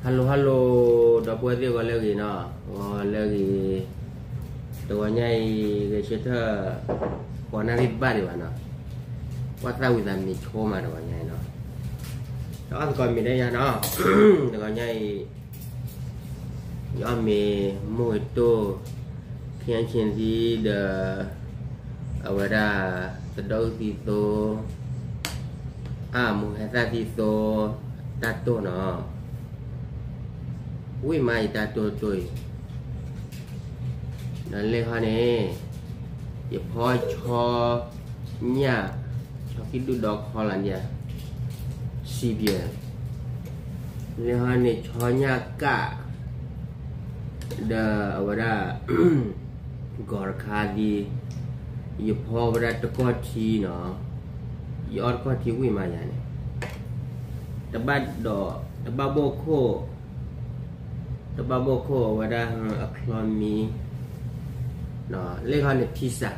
ဟါလိၤဟါလိၤ ဒီပုၢ်ဝဲၢ်သ့ၣ် ဂီၤလၢအဂ့ၤနီၤ, ဂီၤလၢအဂ့ၤ, တဂီၤညါအံၤ ဂဲၤဆၢထၢၣ် ဃိးနၣ်ရံၣ်တဘၣ်ဒံးဘၣ်နီၤ, ကွၢ်သၣ်ဝံၤသးမံဆိမး တဂီၤညါအံၤနီၤ, တအီၣ်သကိးမ့ၤဒၣ်ယၤနီၤ, တဂီၤညါအံၤ ယအီၣ်မ့ၤ မိၢ်ဂ့ၤတိၢ် ခ့ၣ်ဆ့ၣ်သံဒီး အဝဲဒၣ် သဒီၣ်အုၣ်သံသိ, အမိၢ်ဟဲသၣ်သံသိ, တၢ်တိၢ်နီၤ, ဝံၣ်မးယတၢ်တိၢ်တိၢ်အံၤ, ဒီးလၢဟီန့ၣ် ယဖီဆီညၣ် ဆီခံဒူၣ်ဒီခီလီၤန့ၣ်, စံးပျဲၢ်, လၢဟီန့ၣ် ဆီညၣ်ကၣ် ဒီးအဝဲဒၣ် ဂီၤတခါဒ်, ယဖီဝဲဒၣ်တကီၢ်ထံနီၤ, ယအီၣ်တကီၢ်ထံဝံၣ်မးယၤန့ၣ်, တဘၣ်ဒီး တဘၣ်ဘိၣ်ခိၣ် တဘၣ်ဘိၣ်ခိၣ်အဝဲဒၣ်အချီမံ, လၢခီန့ၣ် pizza,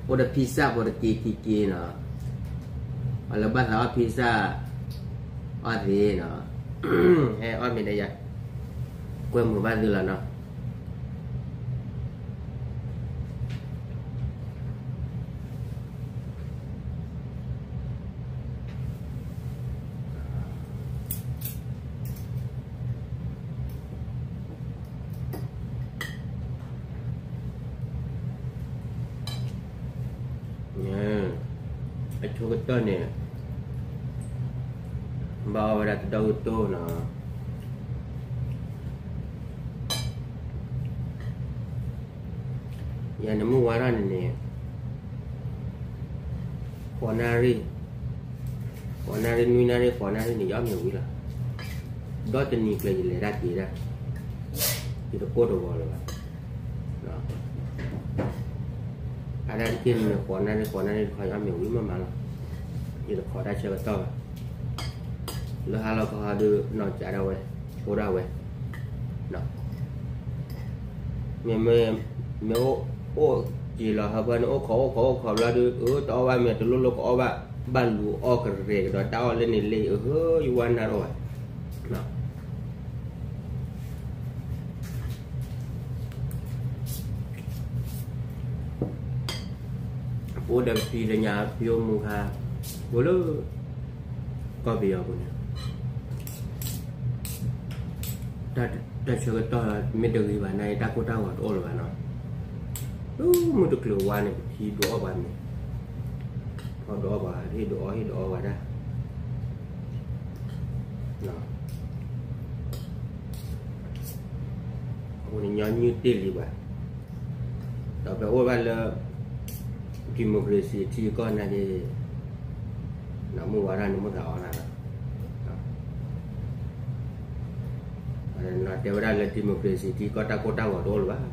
အိၣ်ဒီး pizza ဖိတက့ၤခံက့ၤနီၤ, အလၢဘၣ်သးအီၣ် pizza အီၣ်သ့နီၤ, ဟဲအီၣ်မ့ၤဒီးယၤ, ကွဲမုာ်ဘၣ်သုလီၤနီၤ. အဆိကတၢၢ်န့ၣ် ဘၣ်အီၣ်ဝဲဒၣ်တဒီဂ့ၤတိၢ်နီၤ, ယၤန့ၣ်မုၢ်ဝါထီၣ်န့ၣ်န့ၣ် ဃိးနၣ်ရံၣ်, ဃိးနၣ်ရံၣ် နွံနၣ်ရံၣ် ဃိးနၣ်ရံၣ်န့ၣ် ယအီၣ်မ့ၤဝံၤလီၤ. ဒီးတနံၤကျၢၤယလဲၤတၢ်က့ၤဒၣ်, ယတကိၢ်တဂီၤလၢၤဘၣ်. အါဒၣ်တက့ၢ်န့ၣ် ဃိးနၣ်ရံၣ် ဃိးနၣ်ရံၣ်တခီ ယအီၣ်မ့ၤဝံၤမးမးလီၤ. ယတခိးတၢ်ဆၢကတီၢ်ဘၣ်. လၢဟါလီၤခီဒုး နီၢ်ကးဒၣ်ဝဲ, အိၣ်ဒၣ်ဝဲ မ့မ့ၢ် မ့ၢ်အိၣ်က့ၤလီၤဟၢဖၢန့ၣ် အိၣ်ခိးအိၣ်ခိးအိၣ်ခိးဘျီဒုး အၢ တအီၣ်ဘၣ်မ့ၤ တလိၣ်လိၣ်ကအီၣ်ဘၣ်, ဘၣ်လူၤအီၣ်ကရဲၤကဒီး တၢ်အီၣ်လၢန့ၣ်လၢအံၤ အဟၢ ယဝါနၢ်တအီၣ်ဘၣ်. ပအိၣ်ဒီးပဖံလၢညါ ဖံအိၣ်မူခါ အိၣ်လၢ ကီၢ်ပယီၤပူၤန့ၣ် တၢ်ဆၢကတီၢ် မ့ၢ်တဂ့ၤဘၣ်န့ၣ် တၢ်ကိၢ်တၢ်ဂီၤတအိၣ်လၢၤဘၣ်နီၤ. လၢမုၢ်တချုးဝါန့ၣ် ပဖံဒုးအီၣ်ပှၤမ့ၤ, အီၣ်ဒုးအီၣ်ပှၤ ဟ့ၣ်ဒုးအီၣ် ဟ့ၣ်ဒုးအီၣ်ပှၤဒၣ် အဃိန့ၣ် ညီနုၢ်တ့ၢ်လံပှၤ, ဒီးပအိၣ်ဘၣ်လၢ democracy ထံကီၢ်နာ်က့, မုၢ်ဝါဒၣ်န့ၣ် မိၢ်သးအီၣ်နၤလီၤ. တဲဝဲဒၣ်လၢ democracy ထံကီၢ် တၢ်ကိၢ်တၢ်ဂီၤတအိၣ်လၢၤဘၣ်,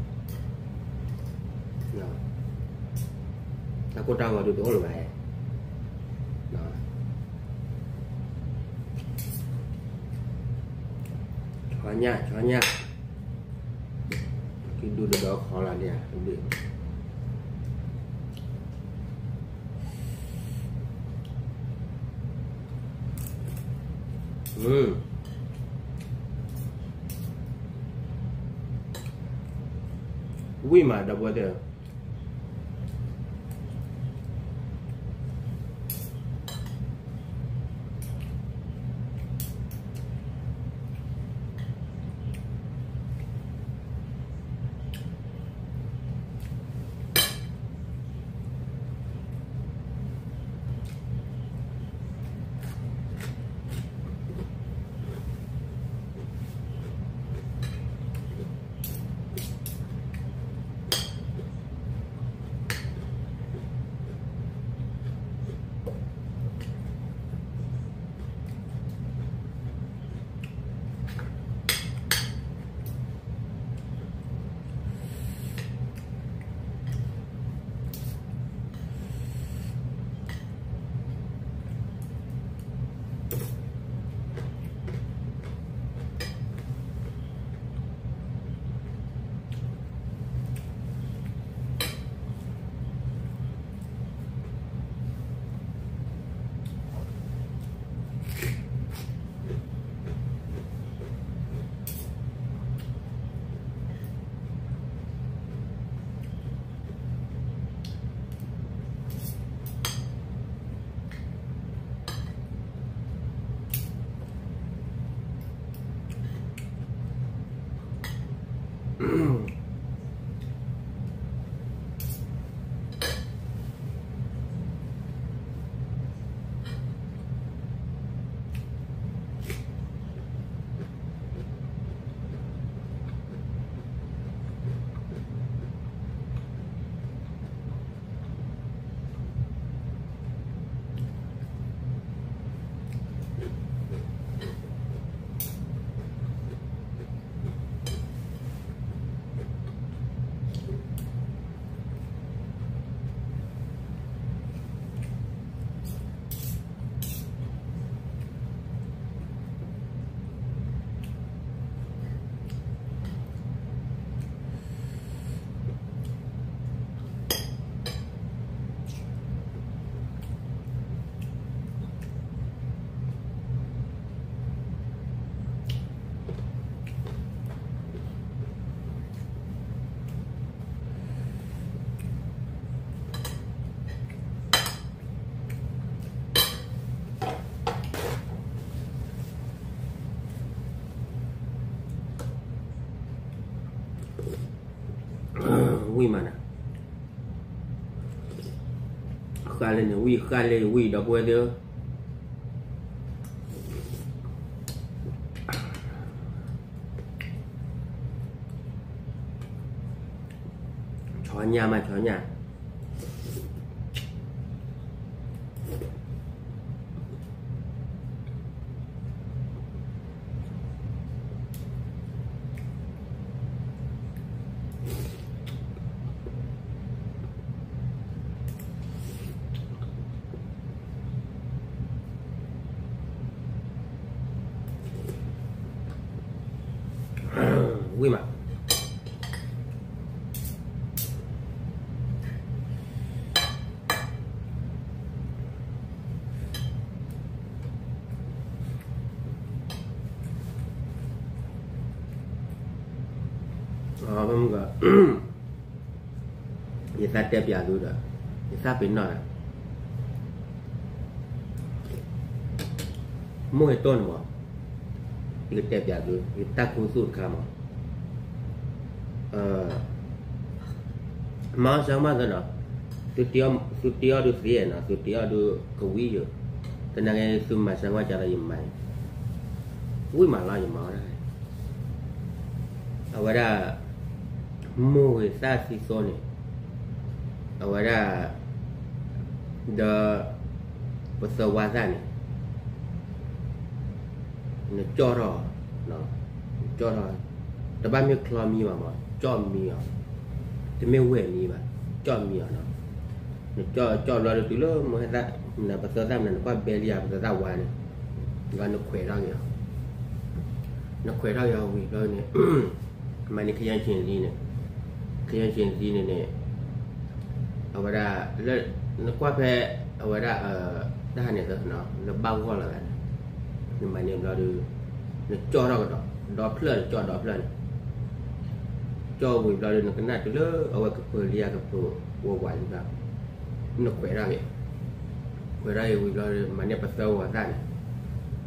တၢ်ကိၢ်တၢ်ဂီၤဒုးတအိၣ်လၢၤဘၣ်. ဆီညၣ် ဆီညၣ်, ကဒူၣ်တဒီခီလီၤန့ၣ်, ဝံၣ်မး ဒီပုၢ်ဝဲၢ်သ့ၣ်ဧၢ. မးနၤ, ဃၣ်လၢန့ၣ်ဝံၣ် ဃၣ်လၢဝံၣ် ဒီပုၢ်ဝဲၢ်သ့ၣ်ဧၢ, ဆီညၣ်မး ဆီညၣ် ဝံၣ်မး ယသးတဲပျးသုဒီး ယသးပ့ၤနီၣ်ဒီး မိၢ်ယတိၢ်န့ၣ်မး ယကတဲပျးသု ယတၢ်ခူသူၣ်တခါမး မၤအီၣ်စၢၤမးသနီၤ, သုတ့အီၣ်ဒုးသ့နီၤ, သုတ့အီၣ်ဒုးကဝံယိာ်, သနာ်က့သုမၤစၢၤဝဲကဒီးယမၤ, ဝံၣ်မးလီၤယမၤဝဲဒၣ်, အဝဲဒၣ် မိၢ်ဂ့ၤသၣ်သံသိန့ၣ်, အဝဲဒၣ် ဒီး ပသၢဝါသၣ်န့ၣ် နကၠီၣ်ထီၣ်, ကၠီၣ်ထီၣ်, တဘၣ်မ့ၢ်ချီမံဘၣ်မး ကၠီၣ်မံအီၤ, တမ့ၢ်ဝဲၢ်မံဘၣ်, ကၠီၣ်မံအီၤနီၤ, နကၠီၣ်ကၠီၣ်ဘျီဒုးတုၤလၢမိၢ်သၣ်, ပသၢသၣ်မနုၤ နကွၢ်ဘဲလံဧါ ပသၢသၣ်ဝါန့ၣ်, ဘျီနခွဲးထီၣ်က့ၤအီၤ, နခွဲးထီၣ်က့ၤအီၤဝံၤဘျီန့ၣ် မၤန့ၢ်ခယၢၣ်ဆံးသံန့ၣ်, ခယၢၣ်ဆံးသံန့ၣ်န့ၣ် အဝဲဒၣ် လၢ နကွၢ်ဖဲ အဝဲဒၣ် တၢ်ဟးန့ၣ်သနီၤ လၢဘၣ်ဂီၢ်လီၤသးန့ၣ်, နမၤန့ၢ်ဘျီဒီး နကၠီၣ်ထီၣ်ကဒီး ဒီဖျၢၣ်န့ၣ် ကၠီၣ်ဒီဖျၢၣ်န့ၣ်, ကၠီၣ်ဝံၤဘျီဒီး နကနၣ်တုၤလၢအဝဲကဖၢလံဧါ ကဖၢဝဲဝးလံဘျီ နခွဲးထီၣ်က့ၤ, ခွဲးထီၣ်က့ၤဝံၤဘျီဒီး မၤန့ၢ်ပသၢဂီၤသၣ်န့ၣ်,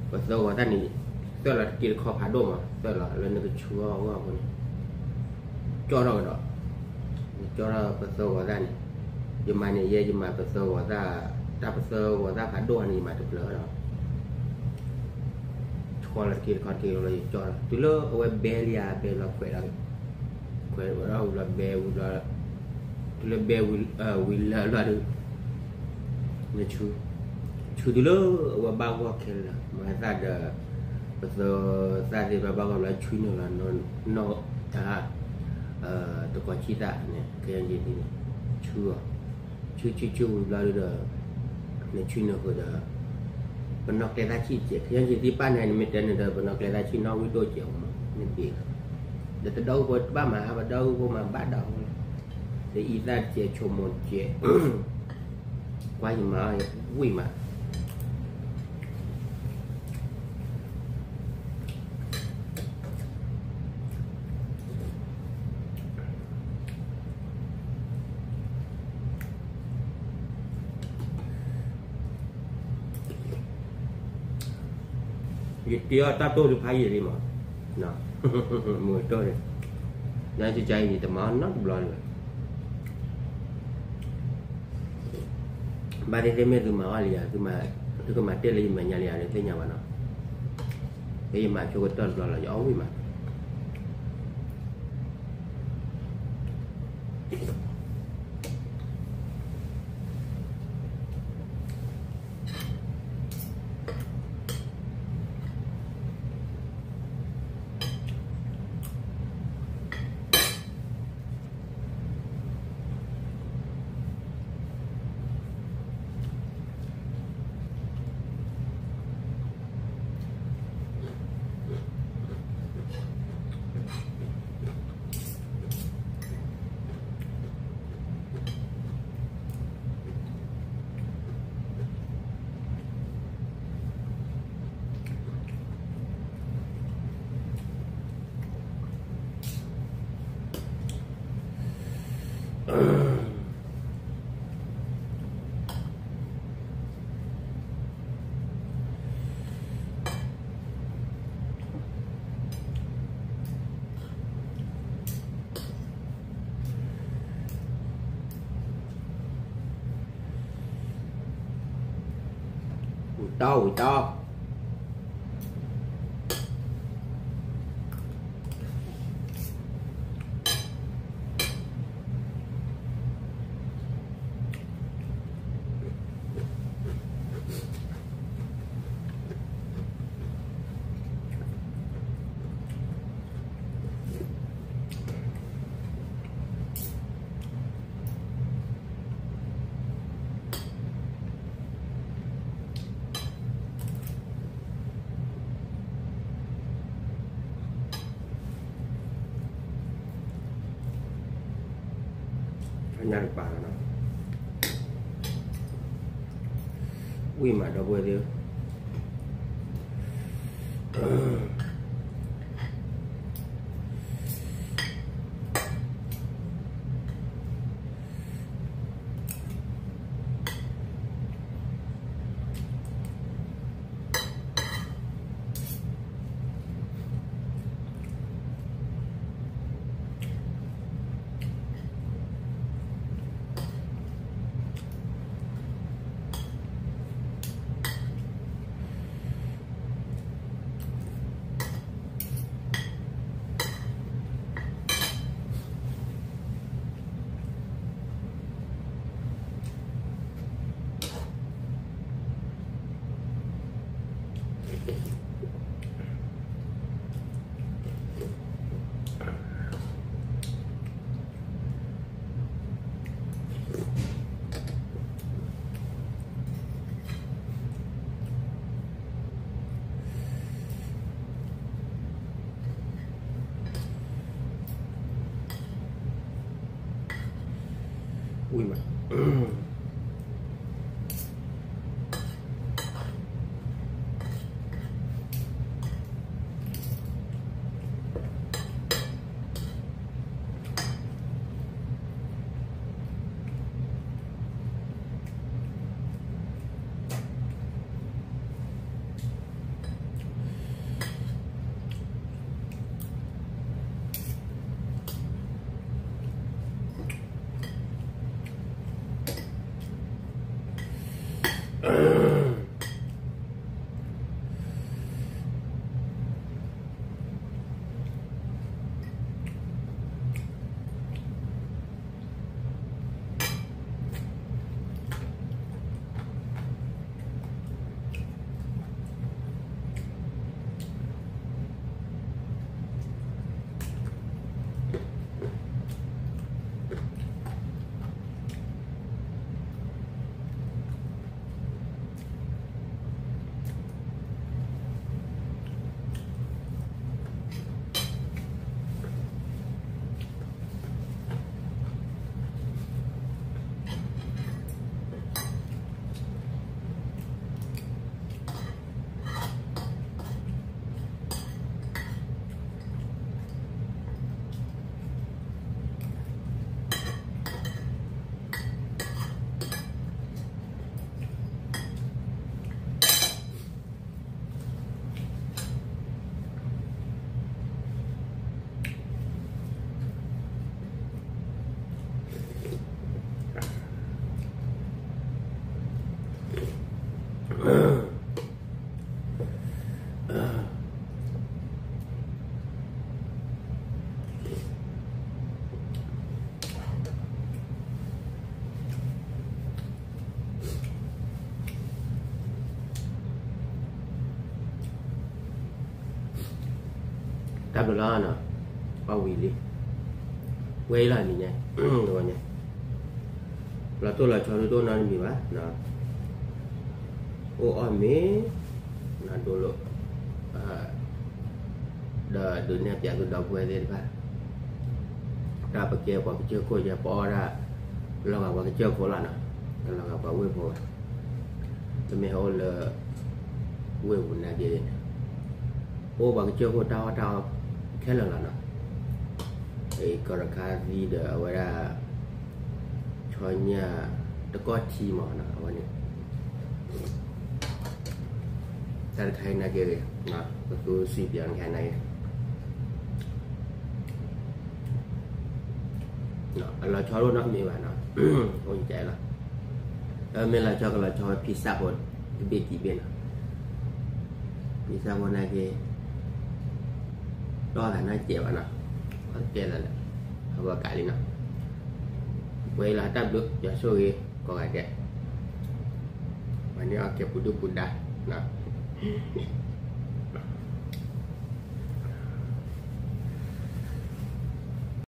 ပသၢဂီၤသၣ်န့ၣ် သၢၣ်လီၤတက့ၢ်တခီဖးဒိၣ်မး သၢၣ်လီၤလၢနကဆူအီၣ်အဂီၢ်အဃိန့ၣ် ကၠီၣ်ထီၣ်ကဒီး, နကၠီၣ်ထီၣ်ပသၢဂီၤသၣ်န့ၣ်, ယမၤန့ၢ်ယဲ ယမၤပသၢဂီၤသၣ်, တၢ်ပသၢဂီၤသၣ်ဖးဒိၣ်န့ၣ် ယမၤတဖျၢၣ်ဒီး ဆီလီၤတက့ၢ်တခီတက့ၢ်လီၤ ယကၠီၣ်ထီၣ် တုၤလၢအဝဲဘဲလံဧါ ဘဲလီၤခွဲးထီၣ်က့ၤ, ခွဲးထီၣ်ဝံၤဘျီဘဲဝံၤဘျီ, တုၤလၢဘဲဝံၤလၢာ်လီၤဒီး နဆူ, ဆူတုၤလၢအဝဲဘၣ်ဂီၢ်ခဲလၢာ် မၤသၣ်ဒီး ပသၢသၣ်သ့ၣ်တဖၣ်ဘၣ်ဂီၢ်ဘျီ ဆူန့ၣ်လီၤ နီၢ်တၢ် တကီၤဆံၣ်သၣ်န့ၣ် ခယၢၣ်ယံၤသံန့ၣ် ဆူအီၤ, ဆူဆူဆူဝံၤဘျီဒီး နဆူနဃုာ်ဒီး ပနီၢ်ကျဲသၣ်ဆံၣ်စဲး ခယၢၣ်ယံၤသံပၣ်န့ၣ် နမ့ၢ်တဲန့ၣ်ဒီး ပနီၢ်ကျဲသၣ်ဆံၣ်နီၣ်ဝံၣ်ဒိၣ်စဲးမး နဘ့ၣ်လီၤ, ဒီးတဒီအူဖိတဘၣ်မၤ ပဒီအူဖိမၤဘၣ်ဒီး ဒီးအံသၣ်တစဲး ဆိမိၣ်တစဲး ကွၢ်ယမၤအီၣ်ဝံၣ်မး ယတ့အီၣ်တၢ်တိၢ်တဖးယံာ်လံမး, မုၢ်တိၢ်န့ၣ်, ယၤစကါအံၤ ယတမၤအီၣ်နီတဘျီလၢၤဘၣ် ဘၣ်သ့ၣ်သ့ၣ်မ့ၢ်သုမၤအီၣ်လံယၤ သုကမၤတ့ၢ်လၢယမဲာ်ညါလံယၤ တသ့ၣ်ညါဘၣ်နီၤ, လၢယမၤဆိကတၢၢ်တဘျီလီၤ ယအီၣ်ဝံၣ်မး ယ ဝံၤတီဝံၤတီ ညါတကပၤလီၤနီၤ, ဝံၣ်မးဒီပုၢ်ဝဲၢ်သ့ၣ်ဧၢ. ဝံၣ်မး တၢ်ဘျုးလီၤနီၤ, ပှၤဝံၤလံ, ဝဲအံၤလီၤနံၤညါ, ဝဲန့ၣ်, လီၤတိၢ်လီၤဆီဒိၣ်ဒိၣ်နီတမံၤဘၣ်, အိၣ်အီၣ်မ့ၤ, နဒိလိာ်, ဒီးဒုးနဲၣ်ပျးသုဒီပုၢ်ဝဲၢ်သ့ၣ်တဖၣ်, တၢ်ပကဲပှၤကစၢၢ်ခိၣ်ယဲ ပအီၣ်ဒၣ်, လီၤဂာ်ပှၤကစၢၢ်ခိၣ်လီၤနီၤ, တလီၤဂာ်ပှၤဝ့ၢ်ဖိဘၣ်, တမ့ၢ်ဟဲအိၣ်လၢ ဝ့ၢ်ပူၤနာ်က့န့ၣ်, အိၣ်ပှၤကစၢၢ်ခိၣ်တၢ်အီၣ်တၢ်အီခဲလၢာ်လီၤနီၤ, ကီၢ်တခါသံဒီးအဝဲဒၣ် ဆီညၣ်တကီၢ်ထံမးနီၤ, အဝဲန့ၣ် တၢ်တခါအံၤနာ်က့ဂ့ၤ, ပသူစံးပၠးတခါနာ်က့, အလီၤဆီဒိၣ်နီတမံၤဘၣ်နီၤ, အိၣ်ယကလီၤ, မ့ၢ်လီၤဆီကလီၤဆီဝဲဖံစၢ်ဖိ, ဘ့ၣ်တံၢ်ဘ့ၣ်နီၤ, ပှၤသးဖိနာ်က့ တီၢ်သးနီၢ်ကဲးဘၣ်နီၤ, အီၣ်တကဲလၢာ်လၢာ်, ဟးဂီၤကးလံနီၤ, ပှဲၤလီၤတၢ်ဘျုး ယွၤဆိၣ်ဂ့ၤကိးဂၤဒဲး, ပှၤန့ၣ်အီၣ်ကဲပူၤဒုၣ်ပူၤဒါနီၤ,